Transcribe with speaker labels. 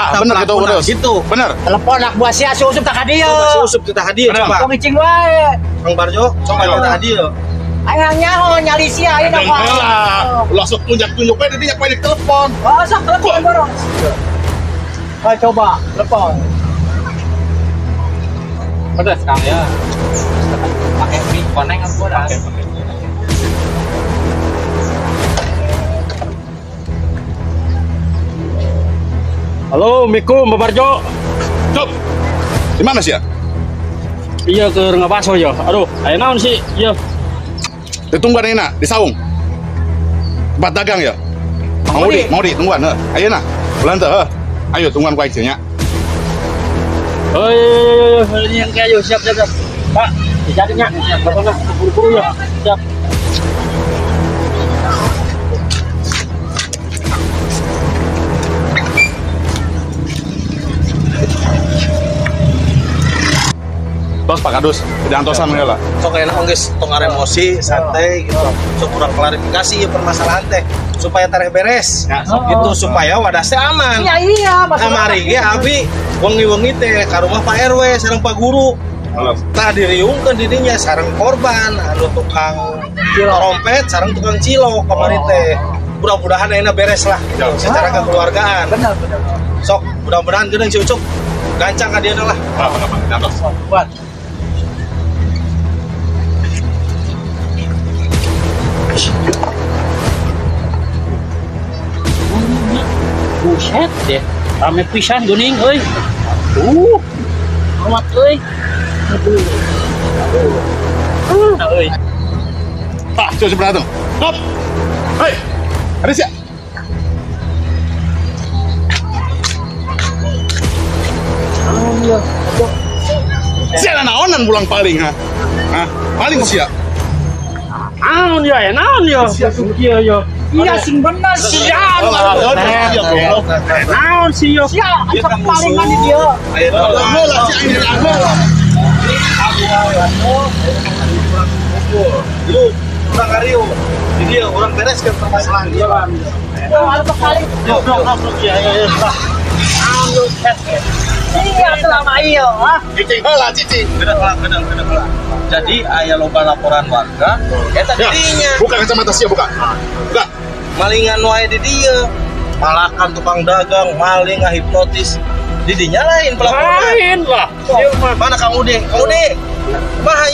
Speaker 1: Tah,
Speaker 2: Eta
Speaker 1: bener gitu,
Speaker 2: pelakuna,
Speaker 1: terus.
Speaker 2: gitu.
Speaker 1: Bener.
Speaker 3: Telepon anak buah sia si Usup tak ka dieu.
Speaker 2: Coba si Usup kita hadir
Speaker 1: Bener.
Speaker 2: coba.
Speaker 3: Tong icing wae.
Speaker 2: Kang Barjo, coba
Speaker 1: Ayo.
Speaker 2: kita hadir.
Speaker 3: Aing nyaho nyali sia ayeuna
Speaker 1: Kadang heula. Ulah sok tunjuk-tunjuk we didinya poe telepon.
Speaker 3: Oh, sok telepon boro. Oh, coba telepon.
Speaker 4: Pedas Kang ya. Pakai mie koneng aku dah.
Speaker 5: Halo, Mikum, Bapak Barjo.
Speaker 1: Cuk. Di mana sih ya?
Speaker 5: Iya ke ngabaso ya. Aduh, aya naon sih? Iya.
Speaker 1: Ditungguan ayeuna di saung. Tempat dagang ya. Mau di tungguan heuh. Ayeuna. Ulah teu heuh. Ayo tungguan ku aing nya.
Speaker 5: Oh, iya, ini yang kayak ayo siap, siap, siap. Pak, dijadinya. Bapak nggak buru-buru ya. Siap.
Speaker 1: Tos Pak Kadus, tidak antosan heula.
Speaker 2: Sok enak geus tong emosi, santai gitu. Sok kurang klarifikasi ya permasalahan teh supaya tareh beres.
Speaker 1: Ya,
Speaker 3: sok.
Speaker 2: Gitu supaya wadah teh aman.
Speaker 3: Iya iya, masalah.
Speaker 2: Kamari ge abi wengi-wengi teh ka rumah Pak RW sareng Pak Guru.
Speaker 1: Halo.
Speaker 2: Tah diriungkeun di dinya sareng korban anu tukang trompet sareng tukang cilok kamari teh. Mudah-mudahan ayeuna beres lah gitu,
Speaker 1: Ya.
Speaker 2: secara kekeluargaan.
Speaker 3: Benar benar.
Speaker 2: Sok mudah-mudahan geuning si Ucup gancang ka dieuna lah.
Speaker 1: Apa apa antos.
Speaker 3: Buat.
Speaker 5: Buset deh. Rame pisan geuning euy. Amat euy. Aduh. Aduh. Nah, euy.
Speaker 1: Tah, cuy sebelah tuh. Stop. Hei. Ada sih. Sia naonan pulang paling ha. Hah? Paling sia.
Speaker 5: Naon ya, ya naon ya. Iya ya.
Speaker 3: Iya sing bener sia.
Speaker 1: Sia goblok.
Speaker 5: Naon sih yo.
Speaker 3: Sia asa palingan di dieu.
Speaker 2: Ayeuna
Speaker 1: Heula si aing heula.
Speaker 2: Yuk, urang kariu. Di dieu urang bereskeun permasalahan dia.
Speaker 3: Oh, asa paling.
Speaker 2: Yuk, yuk.
Speaker 5: Iya iya iya. Naon yo set.
Speaker 3: Iya selama iya, ah.
Speaker 1: Cicing heula cicing.
Speaker 2: Beda heula, beda beda heula. Jadi aya loba laporan warga eta
Speaker 1: Ya,
Speaker 2: didinya
Speaker 1: buka kacamata sia buka. Buka.
Speaker 2: malingan wae di dieu. Malakan tukang dagang, maling ngahipnotis. Didinya lain pelaporan.
Speaker 5: Lain lah. Ieu mah.
Speaker 2: Mana Kang Ude? Kang Ude. Kumaha?